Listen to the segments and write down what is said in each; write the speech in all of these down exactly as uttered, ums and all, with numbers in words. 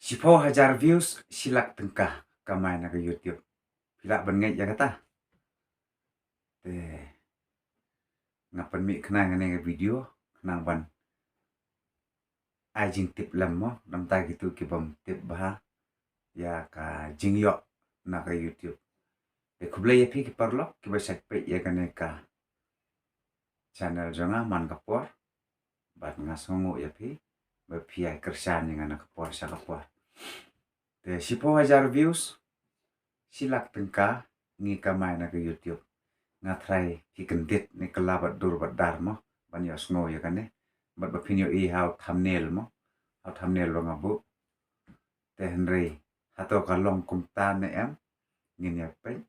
Shiphew hajar views, shi lak tyngka kamai na ka YouTube. Phi lah ban ngeit ïa kata? Te nga pynmih khnang ïa kane ka video khnang ban ai jingtip lem mo, namar kito ki bym tip bha ïa ka jingïoh na ka YouTube. Te khublei ïa phi ki paralok kiba shait peit ïa kane ka channel jong nga man ka por. Bad nga sngewnguh ïa phi ba phi ïai kyrshan ïa nga na ka por sha ka por. Te shiphew hajar views, shi lak tyngka ngi kamai na ka YouTube. Nga tharai phi kyndit ne kylla bad dur bad dar mo ban ïohsngew ïa kane. Bad ba phin ïohi ha u thumbnail mo, ha u thumbnail ba nga buh. Te hynrei hato ka long kumta ne em? Ngin ïa peit,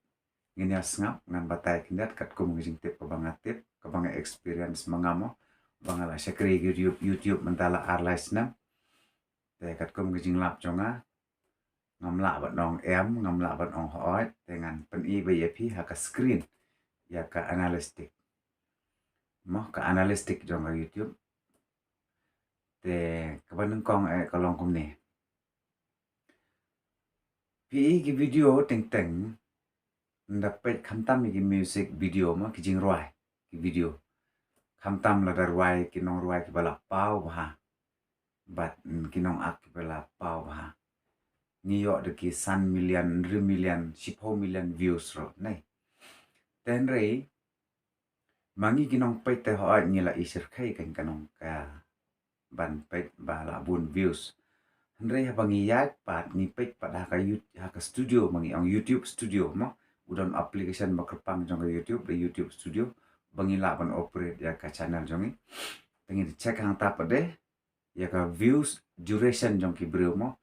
ngin ïa sngap, ngan batai khyndiat katkum ka jingtip kaba nga tip, kaba nga experience ma nga mo, ba nga la shakri YouTube, YouTube mynta la ar lai snem. Te katkum ka jinglap jong nga, ngam lah ban ong em, ngam lah ban ong hooid, te ngan pyni beit ïa phi ha ka screen ïa ka analytic. Mo, ka analytic jong ka YouTube. Te kaba nyngkong eh ka long kumne. Phi i ki video teng teng, nda peit khamtam ïa ki music video mo, ki jingrwai ki video. Khamtam lada rwai ki nongrwai kiba la paw bha bad, mm, ki nongak kiba la paw bha, ngi ïoh da ki san million, hynriew million, shiphew million views ruh ne. Te hynrei ma ngi ki nongpeit te hooid ngi la i shyrkhei kan ka nong ka ban peit ba la bun views. Hynrei haba ngi ïaid pat, ngi peit pat ha ka You-, ha ka studio, ma ngi ong YouTube Studio mo, u don application ba kyrpang jong ka YouTube, da YouTube Studio, ba ngi lah ban operate ïa ka channel jong ngi. Te ngi check hangta pat de ïa ka views duration jong ki briew mo.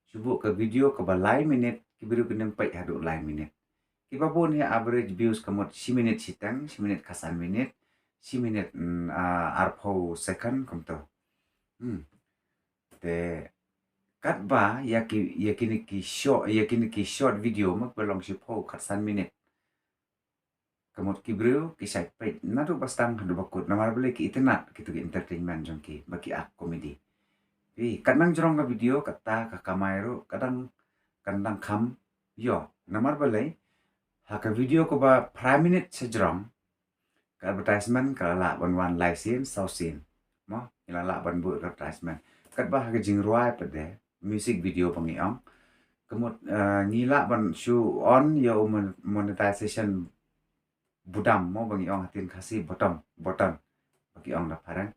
Shu buh ka video kaba lai minit, ki briew ki nym peit haduh lai minit. Kiba bun hi average views ka mut shi minit shiteng, shi minit khatsan minit, shi minit, mm, ah, arphew second kumto. Hmm. Te katba ïa ki, ïa kine ki short, ïa kine ki short video mo, ba long shiphew khatsan minit, ka mut ki briew ki shait peit naduh ba sdang haduh ba kut, namar balei? Ki itynnad kito ki entertainment jong ki, ba ki ak comedy. Phi, kat nang jrong ka video kata ka kamai ruh ka dang, kan dang kham ïoh. Namar balei? Ha ka video kaba phra minit sha jrong, ka advertisement ka la lah ban wan lai sien, saw sien mo, ngi la lah ban buh ka advertisement. Katba ha ka jingrwai pat de, music video ba ngi ong, ka mut, eh, ngi lah ban shu on ïa u mon-, monetization budam mo, ba ngi ong ha ktien Khasi button, button ba ki ong da phareng.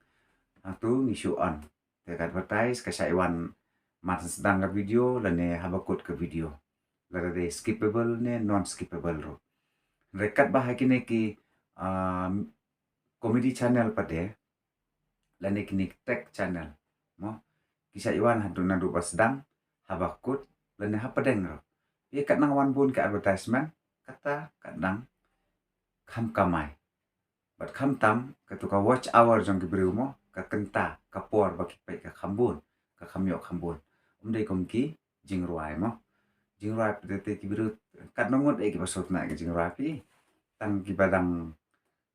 Hangtu ngi shu on. Te ka advertise ka shait wan man sdang ka video lane haba kut ka video, lada dei skippable ne non skippable ruh. Hynrei katba ha kine ki, um, comedy channel pat de, lane kine ki tech channel mo, ki shait wan haduh naduh ba sdang, haba kut lane hapdeng ruh. Ïa kat nang wan bun ka advertisement, kata kat nang kham kamai. Bad khamtam, kato ka watch hour jong ki briew mo, ka kynta, ka por ba ki peit ka kham bun, ka kham ïoh kham bun. Ym dei kum ki jingrwai mo. Jingrwai pat de te ki briew katno ngut eh kiba sngewtynnat ka jingrwai phi. Tang kiba dang,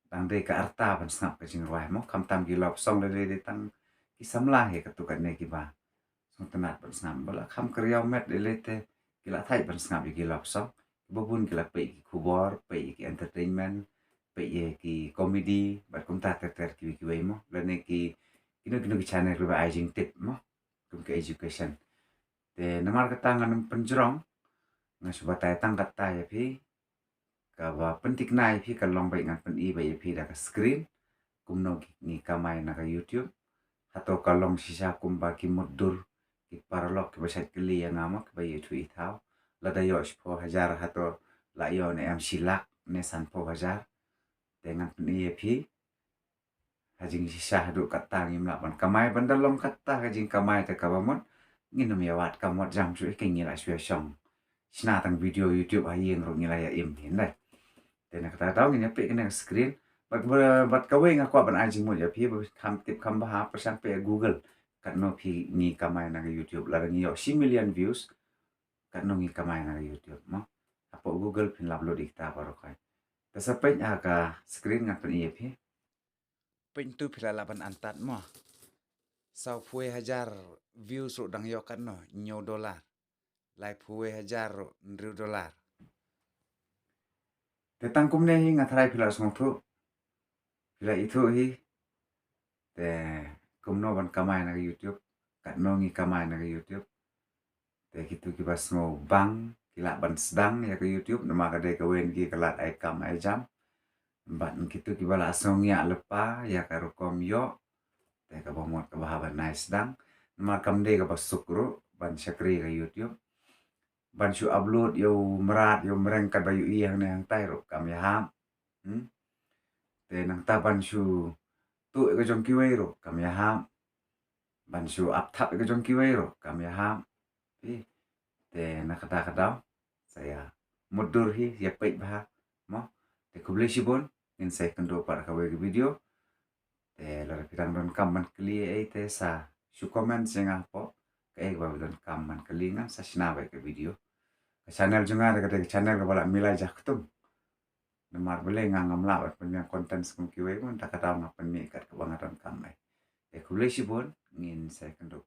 dang dei ka rta ban sngap ka jingrwai mo. Khamtam ki love song lei lei dei tang ki samla hi katto katne kiba sngewtynnat ban sngap. Ba la kham kynriaw met lei lei te ki la thait ban sngap ïa ki love song. Kiba bun ki la peit ki khubor, peit ïa ki entertainment, peit ïa ki comedy, bad kumta ter ter kiwei kiwei mo. Lane ki, kino kino ki channel kiba ai jingtip mo, kum ki education. Te namar kata ngan ym pynjrong, nga shu batai tang kata ïa phi. Kaba pynthikna ïa phi ka long ba ngan pyni ba ïa phi da ka screen kumno ngi kamai na ka YouTube. Hato ka long shisha kumba ki mutdur ki paralok kiba shait kylli ïa nga mo, kiba ïathuh ithaw, lada ïoh shiphew hajar hato la ïoh ne em shi lak ne sanphew hajar. Te ngan pyni ïa phi, ha jingshisha haduh katta ngim lah ban kamai, ban da long katta ka jingkamai te kaba mut ngin ym ïa wad, ka mut jam shuh ïa ka, ngi la shu ïa shong shna tang video YouTube ha ïing ruh ngi la ïa im hi, ndai. Te na kata ka daw ngin ïa peit kane ka screen. Bad, bad kawei nga kwah ban ai jingmut ïa phi ba kham tip kham bha, pyrshang peit ha Google katno phi ngi kamai na ka YouTube, lada ngi ïoh shi million views, katno ngi kamai na ka YouTube mo. Hapoh Google phin lap lut ïa kita baroh kai. Te sa peit ha ka screen ngan pyni ïa phi. Peit tu phi la lah ban antad mo. Sawphew hajar views ruh dang ïoh katno, hynñiew dollar. Laiphew hajar ruh, hynriew dollar. Te tang kumne hi nga tharai phi la sngewthuh. Phi la ithuh hi. Te kumno ban kamai na ka YouTube. Katno ngi kamai na ka YouTube. Te kitu kiba sngewbang, ki lah ban sdang ïa ka YouTube, namar ka dei kawei na ki ka lad ai kam ai jam. Bad kitu kiba la sngewbang ïa lypa ïa ka rukom ïoh. Te kaba mut kaba hap ban ai sdang. Namar kam dei kaba suk ruh ban shakri ka YouTube. Ban shu upload ïa u mrad ïa u mreng katba ïohi hangne hangtai ruh kam ïahap. Hmm? Te nangta ban shu tuh ïa ka jong kiwei ruh kam ïahap. Ban shu ap thap ïa ka jong kiwei ruh kam ïahap. Phi, te na kata ka daw sa ïa mutdur hi, ïa peit bha mo. Te khublei shibun, ngin sa ïakynduh pat ha kawei ka video. Te lada phi dang donkam ban kylli ei te sa shu comment sha nga hapoh. Kaei kaba phi donkam ban kylli ngan sa shna beit ka video. Ka channel jong nga ka dei ka channel kaba la milai jaktung. Namar balei nga ngam lah ban pynbiang content skum kiwei, mynta ka daw nga pynmih kat kaba nga donkam ei. Te khublei shibun, ngin sa ïakynduh